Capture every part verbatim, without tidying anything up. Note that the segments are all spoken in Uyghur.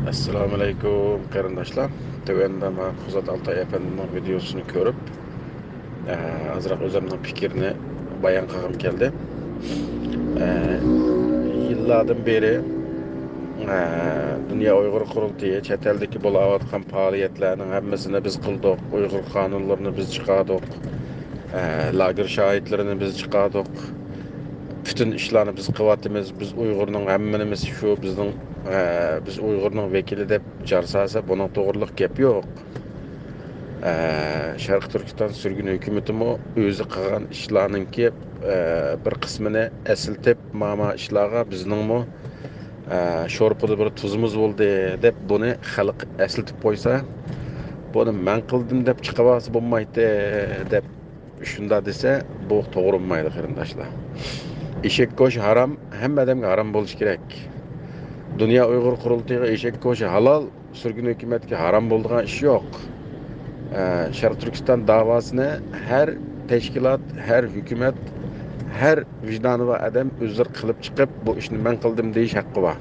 ئەسسالامۇئەلەيكۇم قېرىنداشلار. تۆۋەندە مانا قۇزات ئالتاي ئەپەندىمنىڭ ۋىدېيوسىنى كۆرۈپ، ئە، ئازراق ئۆزۈمنىڭ پىكرىنى بايان قىلغۇم كەلدى. ئە، يىللاردىن بېرى، ئە، دۇنيا ئۇيغۇر قۇرۇلتىيى چەت ئەلدىكى بولاۋاتقان پائالىيەتلەرنىڭ ھەممىسىنى بىز قىلدۇق، ئۇيغۇر قانۇنلىرىنى بىز چىقاردۇق، ئە، لاگېر شاھىتلىرىنى بىز چىقاردۇق. پۈتۈن ئىشلارنى بىز قىلىۋاتىمىز. بىز ئۇيغۇرنىڭ ھەممىمىز شۇ، بىزنىڭ، ئە، بىز ئۇيغۇرنىڭ ۋەكىلى دەپ جار سالسا، بۇنىڭ توغرىلىق گەپ يوق. ئە، شەرقىي تۈركىستان سۈرگۈن ھۆكۈمىتىمۇ ئۆزى قىلغان ئىشلارنىڭكى، ئە، بىر قىسمىنى ئەسلىتىپ، ماما ئىشلارغا بىزنىڭمۇ، ئە، شورپىدا بىر تۇزىمىز بولدى دەپ بۇنى خەلق ئەسلىتىپ قويسا، بۇنى مەن قىلدىم دەپ چىقىۋالسا بولمايتتى دەپ شۇنداق دېسە، بۇ توغرا بولمايدۇ، قېرىنداشلار. ئېشەك گۆشى ھارام، ھەممە ئادەمگە ھارام بولۇشى كېرەك. دۇنيا ئۇيغۇر قۇرۇلتىيىغا ئېشەك گۆشى ھالال، سۈرگۈن ھۆكۈمەتكە ھارام بولىدىغان ئىش يوق. ئە، شەرقىي تۈركىستان داۋاسىنى ھەر تەشكىلات، ھەر ھۆكۈمەت، ھەر ۋىجدانى بار ئادەم ئۆزلىرى قىلىپ چىقىپ، بۇ ئىشنى مەن قىلدىم دېيىش ھەققى بار.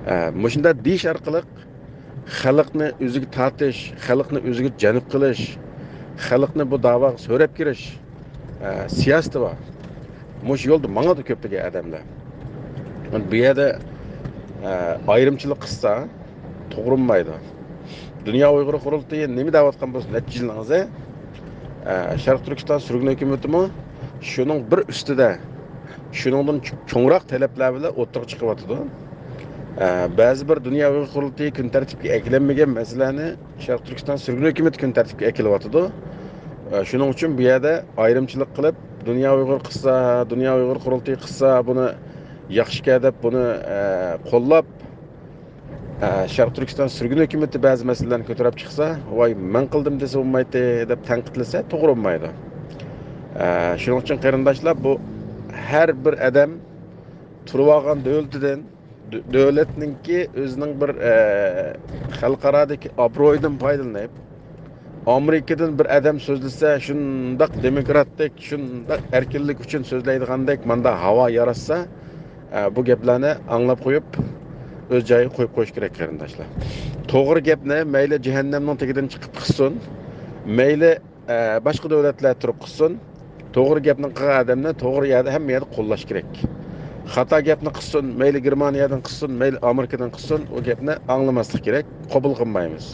ئە، مۇشۇنداق دېيىش ئارقىلىق خەلقنى ئۆزىگە تارتىش، خەلقنى ئۆزىگە جەلپ قىلىش، خەلقنى بۇ داۋاغا سۆرەپ كىرىش، ئە، سىياسىتى بار. مۇشۇ يولدا ماڭىدۇ كۆپلىگەن ئادەملەر. بۇ يەردە، ئە، ئايرىمچىلىق قىلسا توغرا بولمايدۇ. دۇنيا ئۇيغۇر قۇرۇلتىيى نېمە دەۋاتقان بولسا نەچچە يىلنىڭ ئىزى، ئە، شەرقىي تۈركىستان سۈرگۈن ھۆكۈمىتىمۇ شۇنىڭ بىر ئۈستىدە، شۇنىڭدىن چوڭراق تەلەپلەر بىلەن ئوتتۇرىغا چىقىۋاتىدۇ. ئە، بەزى بىر دۇنيا ئۇيغۇر قۇرۇلتىيى كۈن تەرتىپكە ئەكىلەلمىگەن مەسىلىلەرنى شەرقىي تۈركىستان سۈرگۈن ھۆكۈمىتى كۈن تەرتىپكە ئەكېلىۋاتىدۇ. ئە، شۇنىڭ ئۈچۈن بۇ يەردە ئايرىمچىلىق قىلىپ، دۇنيا ئۇيغۇر قىلسا، دۇنيا ئۇيغۇر قۇرۇلتىيى قىلسا، بۇنى ياخشىكەن دەپ بۇنى، ئە، قوللاپ، ئە، شەرقىي تۈركىستان سۈرگۈن ھۆكۈمىتى بەزى مەسىلىلەرنى كۆتۈرۈپ چىقسا، ۋاي، مەن قىلدىم دېسە بولمايتتى دەپ تەنقىدلىسە توغرا بولمايدۇ. ئە، شۇنىڭ ئۈچۈن قېرىنداشلار، بۇ ھەر بىر ئادەم تۇرۇۋالغان دۆلىتىدىن، دۆ-، دۆلەتنىڭكى ئۆزىنىڭ بىر، ئە، خەلقئارادىكى ئابرۇيىدىن پايدىلىنىپ، ئامېرىكىدىن بىر ئادەم سۆزلىسە، شۇنداق دېموكراتتەك، شۇنداق ئەركىنلىك ئۈچۈن سۆزلەيدىغاندەك ماندا ھاۋا ياراتسا، ئە، بۇ گەپلەرنى ئاڭلاپ قويۇپ، ئۆز جايىغا قويۇپ قويۇش كېرەك، قېرىنداشلار. توغرا گەپنى مەيلى جەھەننەمنىڭ تېگىدىن چىقىپ قىلسۇن، مەيلى، ئە، باشقا دۆلەتلەر تۇرۇپ قىلسۇن، توغرا گەپنى قىلغان ئادەمنى توغرا يەردە، ھەممە يەردە قوللاش كېرەك. خاتا گەپنى قىلسۇن، مەيلى گېرمانىيەدىن قىلسۇن، مەيلى ئامېرىكىدىن قىلسۇن، ئۇ گەپنى ئاڭلىماسلىق كېرەك، قوبۇل قىلمايمىز.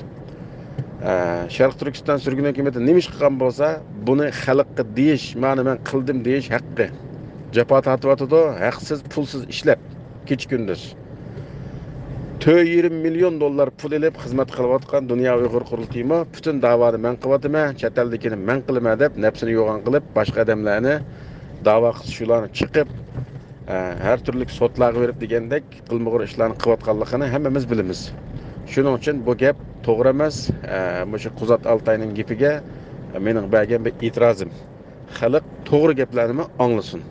ئە، شەرقىي تۈركىستان سۈرگۈن ھۆكۈمىتى نېمە ئىش قىلغان بولسا، بۇنى خەلققە دېيىش، مانا مەن قىلدىم دېيىش ھەققى. جاپا تارتىۋاتىدۇ، ھەقسىز، پۇلسىز ئىشلەپ، كېچە-كۈندۈز. تۆت يېرىم مىليون دوللار پۇل ئېلىپ خىزمەت قىلىۋاتقان دۇنيا ئۇيغۇر قۇرۇلتىيىمۇ پۈتۈن داۋانى مەن قىلىۋاتىمەن، چەت ئەلدىكىنى مەن قىلىمەن دەپ نەپسىنى يوغان قىلىپ، باشقا ئادەملەرنى داۋا قىلسا شۇلارنى چېقىپ، ئە، ھەر تۈرلۈك سوتلارغا بېرىپ دېگەندەك قىلمىغۇر ئىشلارنى قىلىۋاتقانلىقىنى ھەممىمىز بىلىمىز. شۇنىڭ ئۈچۈن بۇ گەپ توغرا ئەمەس. ئە، مۇشۇ قۇزات ئالتاينىڭ گېپىگە مېنىڭ بەرگەن بىر ئېتىرازىم. خەلق توغرا گەپلەرنىمۇ ئاڭلىسۇن.